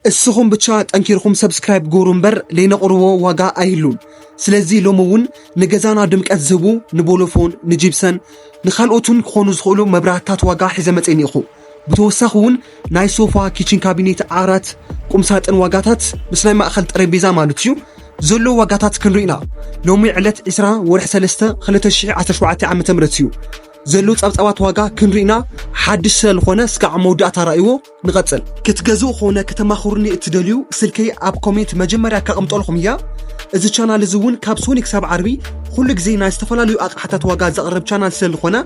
እስኹም ብቻ ጠንኪርኩም ሰብስክራይብ ግበሩ እምበር ለይነቕርቦ ዋጋ ኣይህሉን። ስለዚ ሎሚ እውን ንገዛና ድምቀት ዝህቡ ንቦሎፎን፣ ንጂፕሰን፣ ንኻልኦትን ክኾኑ ዝኽእሉ መብራህትታት ዋጋ ሒዘ መፅእ እኒኹ። ብተወሳኺ እውን ናይ ሶፋ፣ ኪችን ካቢኔት፣ ዓራት፣ ቁምሳጥን ዋጋታት ምስ ናይ ማእኸል ጠረጴዛ ማለት እዩ ዘሎ ዋጋታት ክንርኢና። ሎሚ ዕለት ዕስራ ወርሒ ሰለስተ ክልተ ሽሕ ዓሰርተ ሸውዓተ ዓመተ ምህረት እዩ ዘሎ ጸብጻባት ዋጋ ክንርኢና። ሓድሽ ስለዝኾነ እስካዕ መወዳእታ ራእይዎ። ንቐጽል። ክትገዝኡ ኾነ ከተማኽሩኒ እትደልዩ ስልከይ ኣብ ኮሜንት መጀመርያ ከቐምጠልኩም እያ። እዚ ቻናል እዚ እውን ካብ ሶኒ ክሳብ ዓርቢ ኩሉ ግዜ ናይ ዝተፈላለዩ ኣቕሓታት ዋጋ ዘቕርብ ቻናል ስለዝኾነ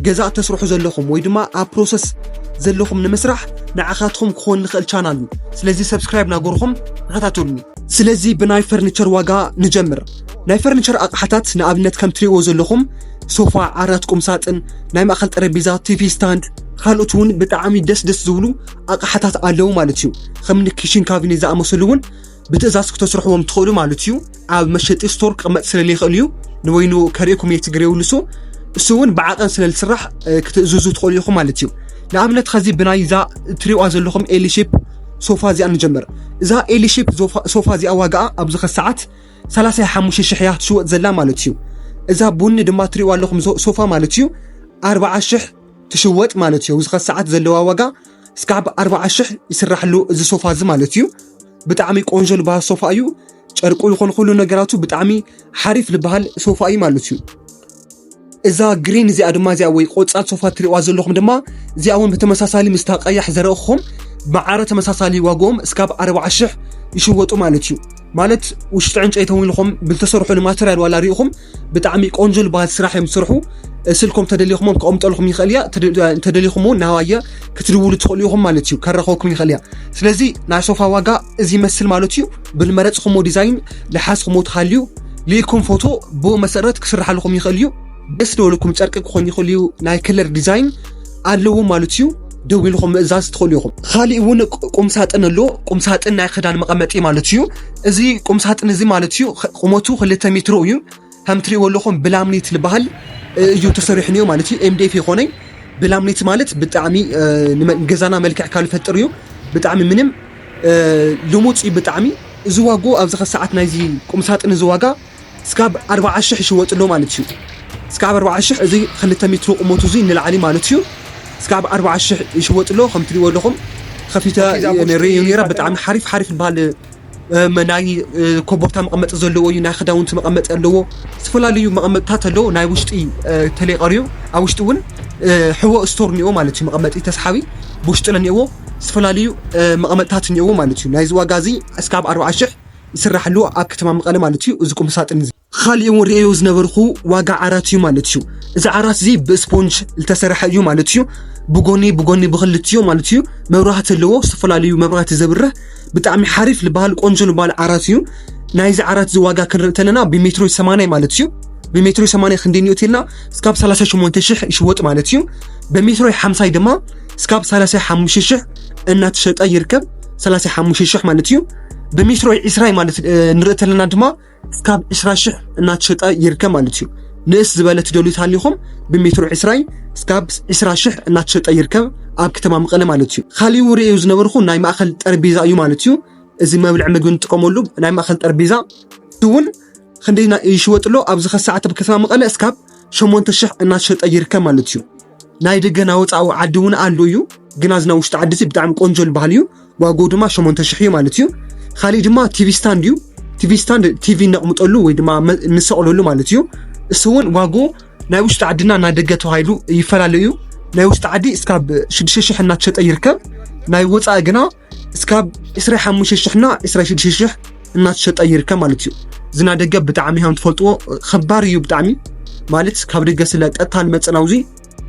ገዛ እተስርሑ ዘለኹም ወይ ድማ ኣብ ፕሮሰስ ዘለኹም ንምስራሕ ንዓኻትኩም ክኾን ንኽእል ቻናል እዩ። ስለዚ ሰብስክራይብ ናገርኹም ተኸታተሉኒ። ስለዚ ብናይ ፈርኒቸር ዋጋ ንጀምር። ናይ ፈርኒቸር ኣቕሓታት ንኣብነት ከም ትሪእዎ ዘለኹም ሶፋ፣ ዓራት፣ ቁምሳጥን፣ ናይ ማእኸል ጠረጴዛ፣ ቲቪ ስታንድ፣ ካልኦት እውን ብጣዕሚ ደስ ደስ ዝብሉ ኣቕሓታት ኣለዉ ማለት እዩ። ከም ኪችን ካቢኔት ዝኣመሰሉ እውን ብትእዛዝ ክተስርሕዎም ትኽእሉ ማለት እዩ። ኣብ መሸጢ ስቶር ክቕመጥ ስለ ዘይኽእል እዩ ንበይኑ ከርእየኩም እየ ትግሬ ውልሱ። እሱ እውን ብዓቐን ስለ ዝስራሕ ክትእዝዙ ትኽእሉ ኢኹም ማለት እዩ። ንኣብነት ኸዚ ብናይ እዛ ትሪእዋ ዘለኹም ኤሊ ሼፕ ሶፋ እዚኣ ንጀምር። እዛ ኤሊ ሼፕ ሶፋ እዚኣ ዋጋኣ ኣብዚ ኸሰዓት ሰላሳ ሓሙሽተ ሽሕ እያ ትሽወጥ ዘላ ማለት እዩ። እዛ ቡኒ ድማ ትሪእዋ ኣለኹም ሶፋ ማለት እዩ ኣርባዓ ሽሕ ትሽወጥ ማለት እዩ። ኣብዚ ኸሰዓት ዘለዋ ዋጋ እስካብ ኣርባዓ ሽሕ ይስራሕሉ እዚ ሶፋ እዚ ማለት እዩ። ብጣዕሚ ቆንጆ ልበሃል ሶፋ እዩ። ጨርቁ ይኹን ኩሉ ነገራቱ ብጣዕሚ ሓሪፍ ልበሃል ሶፋ እዩ ማለት እዩ። እዛ ግሪን እዚኣ ድማ እዚኣ ወይ ቆጻል ሶፋ ትሪእዋ ዘለኹም ድማ እዚኣ እውን ብተመሳሳሊ ምስታ ቀያሕ ዘረእኹም ማዕረ ተመሳሳሊ ዋጋኦም እስካብ ኣርባዓ ሽሕ ይሽወጡ ማለት እዩ። ማለት ውሽጢ ዕንጨይቲ እውን ኢልኹም ብልተሰርሑ ንማተርያል ዋላ ሪኢኹም ብጣዕሚ ቆንጆ ልበሃል ስራሕ እዮም ዝሰርሑ። ስልኮም ተደሊኹሞም ከቐምጠልኩም ይኽእል እያ። ተደ- ተደሊኹም እውን ናባየ ክትድውሉ ትኽእሉ ኢኹም ማለት እዩ። ከራኸብኩም ይኽእል እያ። ስለዚ ናይ ሶፋ ዋጋ እዚ ይመስል ማለት እዩ። ብልመረፅኹሞ ዲዛይን ልሓዝኹሞ ተሃልዩ ልኢኩም ፎቶ ብኡ መሰረት ክስርሓልኩም ይኽእል እዩ። ደስ ዝበለኩም ጨርቂ ክኾን ይኽእል እዩ። ናይ ከለር ዲዛይን ኣለዎ ማለት እዩ። ደው ኢልኩም ምእዛዝ ትኽእሉ ኢኹም። ካሊእ እውን ቁምሳጥን ኣሎ። ቁምሳጥን ናይ ክዳን መቐመጢ ማለት እዩ። እዚ ቁምሳጥን እዚ ማለት እዩ ቁመቱ ክልተ ሜትሮ እዩ። ከም ትሪእዎ ኣለኹም ብላምኔት ዝበሃል እዩ ተሰሪሑ እኒኦ ማለት እዩ። ኤምዲኤፍ ይኾነይ ብላምኔት ማለት ብጣዕሚ ንገዛና መልክዕ ካብ ዝፈጥር እዩ። ብጣዕሚ ምንም ልሙፅ እዩ ብጣዕሚ። እዚ ዋጎ ኣብዚ ኸሰዓት ናይዚ ቁምሳጥን እዚ ዋጋ እስካብ ኣርባዓ ሽሕ ይሽወጥ ኣሎ ማለት እዩ። እስካብ ኣርባዓ ሽሕ እዚ ክልተ ሜትሮ ቁመቱ እዚ ንላዕሊ ማለት እዩ። እስካብ ኣርባዓ ሽሕ ይሽወጥ ኣሎ። ከም ትሪእዎ ኣለኹም ከፊተ ሪዮ ነይራ ብጣዕሚ ሓሪፍ ሓሪፍ ዝበሃል ናይ ኮቦርታ መቐመጢ ዘለዎ እዩ። ናይ ክዳውንቲ መቐመጢ ኣለዎ። ዝተፈላለዩ መቐመጥታት ኣለዎ። ናይ ውሽጢ ተለይቀርዩ ኣብ ውሽጢ እውን ሕዎ ስቶር እኒኦ ማለት እዩ። መቐመጢ ተስሓቢ ብውሽጢ ለኒእዎ ዝተፈላለዩ መቐመጥታት እኒእዎ ማለት እዩ። ናይዚ ዋጋ እዚ እስካብ ኣርባዓ ሽሕ ይስራሕሉ ኣብ ከተማ መቐለ ማለት እዩ። እዚ ቁምሳጥን እዚ ካሊእ እውን ርእዮ ዝነበርኩ ዋጋ ዓራት እዩ ማለት እዩ። እዚ ዓራት እዚ ብስፖንጅ ዝተሰርሐ እዩ ማለት እዩ። ብጎኒ ብጎኒ ብክልትዮ ማለት እዩ መብራህቲ ኣለዎ። ዝተፈላለዩ መብራህቲ ዘብርህ ብጣዕሚ ሓሪፍ ዝበሃል ቆንጆ ዝበሃል ዓራት እዩ። ናይዚ ዓራት እዚ ዋጋ ክንርኢ ተለና ብሜትሮ ሰማንያ ማለት እዩ። ብሜትሮ ሰማንያ ክንደይ እኒኦ ተልና እስካብ ሰላሳ ሸሞንተ ሽሕ ይሽወጥ ማለት እዩ። ብሜትሮ ሓምሳይ ድማ እስካብ ሰላሳ ሓሙሽተ ሽሕ እናተሸጠ ይርከብ። ሰላሳ ሓሙሽተ ሽሕ ማለት እዩ። ብሜትሮ ዕስራይ ማለት ንርኢ ተለና ድማ እስካብ ዕስራ ሽሕ እናተሸጠ ይርከብ ማለት እዩ። ንእስ ዝበለ ትደልዩ ተሃሊኹም ብሜትሮ ዕስራይ እስካብ ዕስራ ሽሕ እናተሸጠ ይርከብ ኣብ ከተማ መቐለ ማለት እዩ። ካሊኡ ርእዮ ዝነበርኩ ናይ ማእኸል ጠረጴዛ እዩ ማለት እዩ። እዚ መብልዒ ምግቢ ንጥቀመሉ ናይ ማእኸል ጠረጴዛ እውን ክንደይ ይሽወጥ ኣሎ ኣብዚ ኸሰዓት ኣብ ከተማ መቐለ እስካብ ሸሞንተ ሽሕ እናተሸጠ ይርከብ ማለት እዩ። ናይ ደገ ናይ ወፃኢ ዓዲ እውን ኣሎ እዩ። ግና እዚ ናይ ውሽጢ ዓዲ እዚ ብጣዕሚ ቆንጆ ዝበሃል እዩ። ዋጋኡ ድማ ሸሞንተ ሽሕ እዩ ማለት እዩ። ካሊእ ድማ ቲቪ ስታንድ እዩ። ቲቪ ስታንድ ቲቪ ነቕምጠሉ ወይ ድማ ንሰቕለሉ ማለት እዩ። እሱ እውን ዋጋኡ ናይ ውሽጢ ዓድና ናይ ደገ ተባሂሉ ይፈላለ እዩ። ናይ ውሽጢ ዓዲ እስካብ ሽዱሽተ ሽሕ እናተሸጠ ይርከብ። ናይ ወፃኢ ግና እስካብ ዕስራ ሓሙሽተ ሽሕና ዕስራ ሽዱሽተ ሽሕ እናተሸጠ ይርከብ ማለት እዩ። እዚ ናይ ደገ ብጣዕሚ ከም ትፈልጥዎ ኽባር እዩ ብጣዕሚ። ማለት ካብ ደገ ስለ ቀጥታ ንመፅእ ናብዚ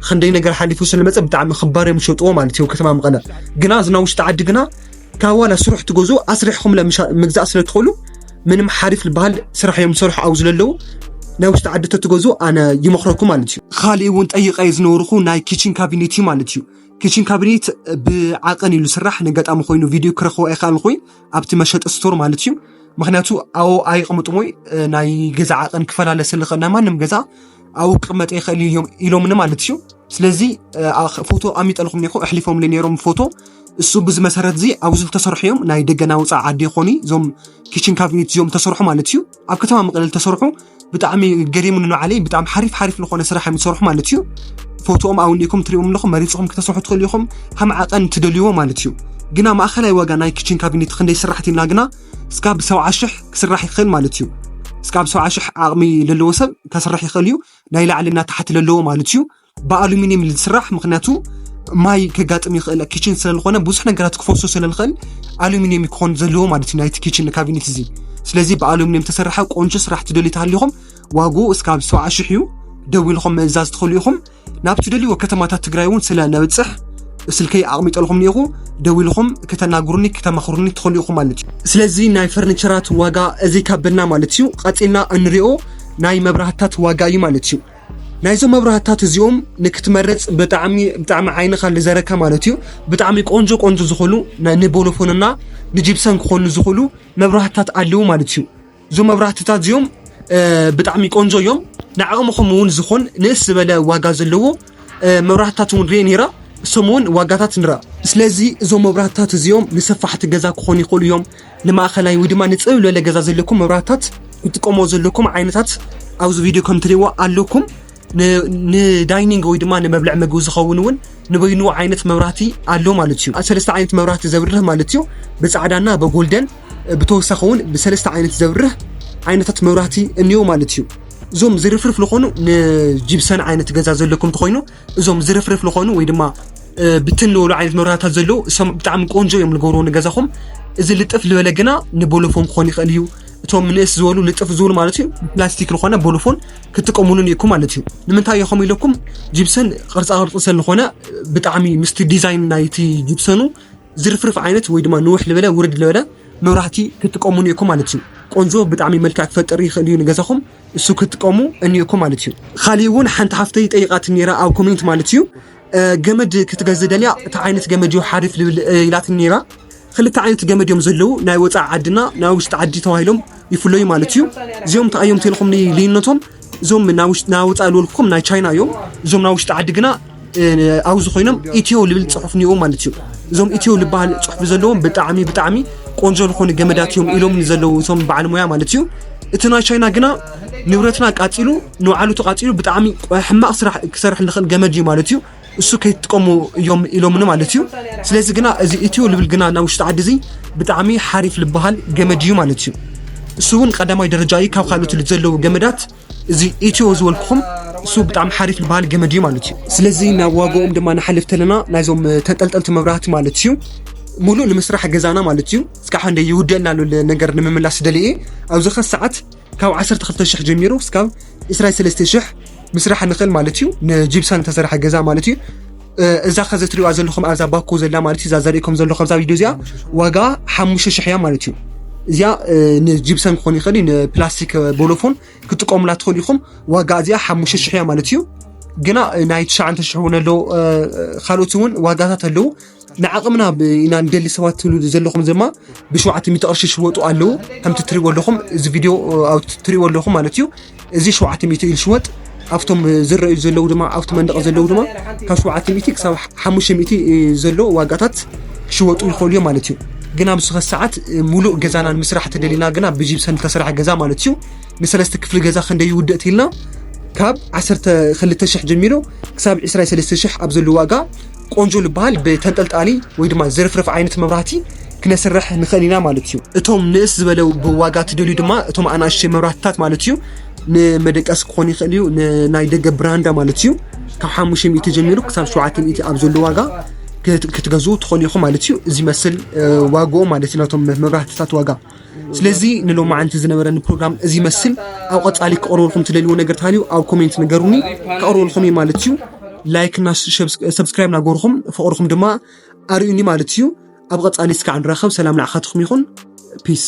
ክንደይ ነገር ሓሊፉ ስለ መፀ ብጣዕሚ ኽባር እዮም ዝሸጥዎ ማለት እዩ። ከተማ መቐለ ግና እዚ ናይ ውሽጢ ዓዲ ግና ካብ ዋላ ስሩሕ ትገዝኡ ኣስሪሕኹም ምግዛእ ስለ ትኽእሉ ምንም ሓሪፍ ዝበሃል ስራሕ እዮም ዝሰርሑ ኣብ ዝለለዉ ናይ ውሽጢ ዓዲ ተትገዝኡ ኣነ ይመኽረኩም ማለት እዩ። ካሊእ እውን ጠይቀ ዝነበርኹ ናይ ኪችን ካቢኔት እዩ ማለት እዩ። ኪችን ካቢኔት ብዓቐን እዩ ዝስራሕ። ንገጣሚ ኮይኑ ቪድዮ ክረኽቦ ኣይከኣልኩ ኣብቲ መሸጢ ስቶር ማለት እዩ። ምክንያቱ ኣብኡ ኣይቕምጥሞ ናይ ገዛ ዓቐን ክፈላለ ስለ ዝኽእል ናይ ማንም ገዛ ኣብኡ ክቕመጥ ይኽእል እዩ ኢሎምኒ ማለት እዩ። ስለዚ ፎቶ ኣሚጠልኩም ኔኹ ኣሕሊፎምለ ነይሮም ፎቶ እሱ ብዚ መሰረት እዚ ኣብዚ ዝተሰርሑ እዮም ናይ ደገ ናይ ወፃኢ ዓዲ ይኾኑ እዞም ኪችን ካቢኔት እዚኦም ተሰርሑ ማለት እዩ። ኣብ ከተማ መቐለ ዝተሰርሑ ብጣዕሚ ገሪሙኒ ንባዕለይ። ብጣዕሚ ሓሪፍ ሓሪፍ ዝኾነ ስራሕ እዮም ዝሰርሑ ማለት እዩ። ፎቶኦም ኣውኒእኩም ትሪእዎም ኣለኹም፣ መሪፅኹም ክተሰርሑ ትኽእሉ ኢኹም፣ ከም ዓቐን ትደልይዎ ማለት እዩ። ግና ማእኸላይ ዋጋ ናይ ኪችን ካቢኔት ክንደይ ስራሕ ኢልና ግና እስካብ ሰብዓ ሽሕ ክስራሕ ይኽእል ማለት እዩ። እስካብ ሰብዓ ሽሕ ዓቕሚ ለለዎ ሰብ ከስርሕ ይኽእል እዩ፣ ናይ ላዕልና ታሕቲ ለለዎ ማለት እዩ። ብኣሉሚኒየም ዝስራሕ፣ ምክንያቱ ማይ ከጋጥም ይኽእል፣ ኪችን ስለዝኾነ ብዙሕ ነገራት ክፈሱ ስለዝኽእል ኣሉሚኒየም ክኾን ዘለዎ ማለት እዩ ናይቲ ኪችን ካቢኔት እዚ። ስለዚ ብኣሉሚኒየም ተሰርሐ ቆንጆ ስራሕ ትደልዩ ተሃሊኹም ዋግኡ እስካብ ሰብዓ ሽሕ እዩ። ደዊልኹም ምእዛዝ ትኽእሉ ኢኹም። ናብ ትደልይዎ ከተማታት ትግራይ እውን ስለ ነብፅሕ ስልከይ ኣቕሚጠልኩም እኒኹ፣ ደዊልኹም ከተናግሩኒ ከተማኽሩኒ ትኽእሉ ኢኹም ማለት እዩ። ስለዚ ናይ ፈርኒቸራት ዋጋ እዚ ካበልና ማለት እዩ። ቀፂልና እንሪኦ ናይ መብራህታት ዋጋ እዩ ማለት እዩ። ናይዞም መብራህታት እዚኦም ንክትመርፅ ብጣዕሚ ብጣዕሚ ዓይንኻ ልዘረካ ማለት እዩ። ብጣዕሚ ቆንጆ ቆንጆ ዝኾኑ ና- ንቦሎፎንና ንጂፕሰን ክኾኑ ዝኾኑ መብራህታት ኣለዉ ማለት እዩ። እዞም መብራህትታት እዚኦም እ፣ ብጣዕሚ ቆንጆ እዮም። ንዓቕምኹም እውን ዝኾን ንእስ ዝበለ ዋጋ ዘለዎ እ፣ መብራህትታት እውን ርየ ነይራ። እሶም እውን ዋጋታት ንራ። ስለዚ እዞም መብራህትታት እዚኦም ንሰፋሕቲ ገዛ ክኾኑ ይኽእሉ እዮም። ንማእኸላይ ወይ ድማ ንፅብ ዝበለ ገዛ ዘለኩም መብራህትታት ክትጥቀሞ ዘለኩም ዓይነታት ኣብዚ ቪድዮ ከም ትሪእዎ ኣለኩም። ን- ንዳይኒንግ ወይ ድማ ንመብልዕ ምግቢ ዝኸውን እውን ንበይኑ ዓይነት መብራህቲ ኣሎ ማለት እዩ። ሰለስተ ዓይነት መብራህቲ ዘብርህ ማለት እዩ። ብፃዕዳና ብጎልደን ብተወሳኺ እውን ብሰለስተ ዓይነት ዘብርህ ዓይነታት መብራህቲ እኒኦ ማለት እዩ። እዞም ዝርፍርፍ ዝኾኑ ንጂፕሰን ዓይነት ገዛ ዘለኩም ተኾይኑ እዞም ዝርፍርፍ ዝኾኑ ወይ ድማ እ፣ ብትን ዝበሉ ዓይነት መብራህታት ዘለዉ እሶም ብጣዕሚ ቆንጆ እዮም ንገብርዎ ንገዛኹም። እዚ ልጥፍ ዝበለ ግና ንቦሎፎን ክኾን ይኽእል እዩ። እቶም ንእስ ዝበሉ ልጥፍ ዝብሉ ማለት እዩ ፕላስቲክ ዝኾነ ቦሎፎን ክትጥቀሙሉ እኒእኩም ማለት እዩ። ንምንታይ እዮም ከምኡ ኢለኩም? ጂፕሰን ቅርፃ ቅርፂ ስለዝኾነ ብጣዕሚ ምስቲ ዲዛይን ናይቲ ጂፕሰኑ ዝርፍርፍ ዓይነት ወይ ድማ ንውሕ ዝበለ ውርድ ዝበለ መብራህቲ ክትጥቀሙ እኒእኩም ማለት እዩ። ቆንጆ ብጣዕሚ መልክዕ ክፈጥር ይኽእል እዩ ንገዛኹም። እሱ ክትጥቀሙ እኒእኩም ማለት እዩ። ካሊእ እውን ሓንቲ ሓፍተይ ጠይቃት ነይራ ኣብ ኮሜንት ማለት እዩ። እ፣ ገመድ ክትገዝእ ደልያ እንታይ ዓይነት ገመድ እዩ ሓሪፍ ልብል እ፣ ኢላት ነይራ። ክልተ ዓይነት ገመድ እዮም ዘለዉ፣ ናይ ወፃኢ ዓድና ናይ ውሽጢ ዓዲ ተባሂሎም ይፍለዩ ማለት እዩ። እዚኦም እንታይ እዮም ተልኹም ልዩነቶም? እዞም ናይ ውሽጢ- ናይ ወፃኢ ዝበልኩም ናይ ቻይና እዮም። እዞም ናይ ውሽጢ ዓዲ ግና እ፣ ኣብዚ ኮይኖም ኢትዮ ልብል ፅሑፍ እኒኦ ማለት እዩ። እዞም ኢትዮ ልበሃል ፅሑፍ ዘለዎም ብጣዕሚ ብጣዕሚ ቆንጆ ዝኾኑ ገመዳት እዮም ኢሎም ዘለዉ እዞም በዓል ሞያ ማለት እዩ። እቲ ናይ ቻይና ግና ንብረትና ቃፂሉ ንባዕሉ ተቃፂሉ ብጣዕሚ ሕማቕ ስራሕ ክሰርሕ ንኽእል ገመድ እዩ ማለት እዩ። እሱ ከይትጥቀሙ እዮም ኢሎምኒ ማለት እዩ። ስለዚ ግና እዚ ኢትዮ ልብል ግና ናብ ውሽጢ ዓዲ እዚ ብጣዕሚ ሓሪፍ ልበሃል ገመድ እዩ ማለት እዩ። እሱ እውን ቀዳማይ ደረጃ እዩ ካብ ካልኦት ዘለዉ ገመዳት። እዚ ኢትዮ ዝበልኩኹም እሱ ብጣዕሚ ሓሪፍ ዝበሃል ገመድ እዩ ማለት እዩ። ስለዚ ናብ ዋጋኦም ድማ ንሓልፍ ተለና ናይዞም ተንጠልጠልቲ መብራህቲ ማለት እዩ ሙሉእ ንምስራሕ ገዛና ማለት እዩ። እስካዕ እንደ ይውደልና ኣሎ ነገር ንምምላስ ደልየ ኣብዚ ኸ ሰዓት ካብ ዓሰርተ ክልተ ሽሕ ጀሚሩ እስካብ ዕስራ ሰለስተ ሽሕ ምስራሕ ንኽእል ማለት እዩ። ንጂፕሰን ዝተሰርሐ ገዛ ማለት እዩ። እ፣ እዛ ኸዚ ትሪእዋ ዘለኹም ኣብዛ ባኮ ዘላ ማለት እዩ፣ እዛ ዘርእኩም ዘለኹ ኣብዛ ቪድዮ እዚኣ ዋጋ ሓሙሽተ ሽሕ እያ ማለት እዩ። እዚኣ እ፣ ንጂፕሰን ክኾን ይኽእል እዩ፣ ንፕላስቲክ እ፣ ቦሎፎን ክትጥቀሙላ ትኽእሉ ኢኹም። ዋጋ እዚኣ ሓሙሽተ ሽሕ እያ ማለት እዩ። ግና እ፣ ናይ ትሽዓተ ሽሕ እውን ኣለዉ፣ እ፣ ካልኦት እውን ዋጋታት ኣለዉ። ንዓቕምና ብ- ኢና ንደሊ ሰባት ትብሉ ዘለኹም ድማ ብሸውዓተ ሚእቲ ቅርሺ ይሽወጡ ኣለዉ። ከምቲ ትሪእዎ ኣለኹም እዚ ቪድዮ እ፣ ኣብ ትሪእዎ ኣለኹም ማለት እዩ። እዚ ሸውዓተ ሚእቲ እዩ ዝሽወጥ። ኣብቶም ዝረኣዩ ዘለዉ ድማ ኣብቲ መንደቕ ዘለዉ ድማ ካብ ሸውዓተ ሚእቲ ክሳብ ሓሙሽተ ሚእቲ ዘለዉ ዋጋታት ክሽወጡ ይኽእሉ እዮም ማለት እዩ። ግን ኣብዚ ኸ ሰዓት ሙሉእ ገዛና ንምስራሕ ተደሊና ግና ብጂፕሰን ዝተሰርሐ ገዛ ማለት እዩ ንሰለስተ ክፍሊ ገዛ ክንደይ ይውድእ ኢልና ካብ ዓሰርተ ክልተ ሽሕ ጀሚሩ ክሳብ ዕስራ ሰለስተ ሽሕ ኣብ ዘለዉ ዋጋ ቆንጆ ዝበሃል ብተንጠልጣሊ ወይ ድማ ዝርፍርፍ ዓይነት መብራህቲ ክነስርሕ ንኽእል ኢና ማለት እዩ። እቶም ንእስ ዝበለ ብዋጋ ትደልዩ ድማ እቶም ኣናእሽተይ መብራህትታት ማለት እዩ ንመደቀሲ ክኾን ይኽእል እዩ፣ ንናይ ደገ ብራንዳ ማለት እዩ ካብ ሓሙሽተ ሚእቲ ጀሚሩ ክሳብ ሸውዓተ ሚእቲ ኣብ ዘሎ ዋጋ ክት- ክትገዝኡ ትኾኑ ኢኹም ማለት እዩ። እዚ መስል እ፣ ዋግኦም ማለት እዩ ናቶም መብራህትታት ዋጋ። ስለዚ ንሎማዓንቲ ዝነበረኒ ፕሮግራም እዚ መስል። ኣብ ቀፃሊ ክቐርበልኩም ትደልይዎ ነገር ተሃልዩ ኣብ ኮሜንት ንገሩኒ፣ ክቐርበልኩም እዩ ማለት እዩ። ላይክ እና ሰብስክራይብ ናገርኹም ፍቕርኹም ድማ ኣርእዩኒ ማለት እዩ። ኣብ ቀፃሊ እስካዕ ንራኸብ። ሰላም ንዓኻትኩም ይኹን። ፒስ።